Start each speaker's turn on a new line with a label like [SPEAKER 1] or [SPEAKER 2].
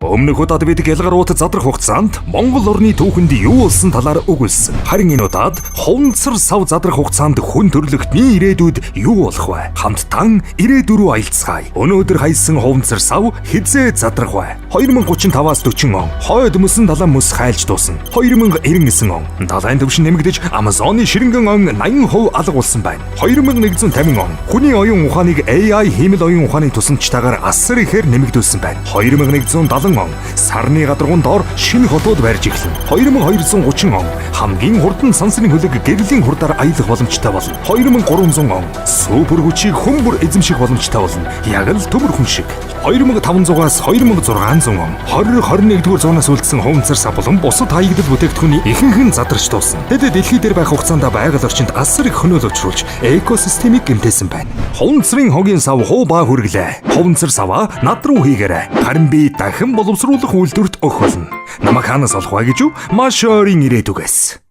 [SPEAKER 1] Өмнөх удаад бид Гялгар уут задрах хугацаанд Монгол орны түүхэнд юу болсон талаар өгүүлсэн. Харин энэ удаад хуванцар сав задрах хугацаанд хүн төрөлхтний ирээдүйд юу болох вэ? Хамтдаа ирээдүй рүү аялцгаая. Өнөөдөр хайсан хуванцар сав хэзээ задрах вэ? 2035-аас 40 он хойд мөсөн далайн мөс хайлж дуусна. 2099 он далайн түвшин нэмэгдэж, Амазоны ширэнгэн он 80% алга болсон байна. 2150 он хүний оюун ухааныг AI хиймэл оюун ухааны тусламжтайгаар асар ихээр нэмэгдүүлсэн байна. 2170 он сарны гадаргуун доор шинэ хотууд барьж эхэлнэ. 2230 он хамгийн хурдан сансрын хөлөг гэрлийн хурдаар аялах боломжтой болно. 2300 он супер хүчийг хүн бүр эзэмших боломжтой болно. Яг л төмөр хүн шиг. 2500-аас 2600 он 20 21-р зуунаас үлдсэн хуванцар сав болон бусад хаягдал бүтээгдэхүүний ихэнх нь задарч дуусна. Тэд дэлхий дээр байх хугацаанд байгаль орчинд асар их хөнөөл учруулж, экосистемийг гэмтээсэн байна. Хуванцрын хогийн сав хуу ба хүргэлээ. Хуванцар саваа над руу хийгээрэй. Харин би дахин боловсруулах үйлдвэрт өгөх болно. Намайг хаанаас олох вэ гэж юу? Маш ойрын ирээдүгээс.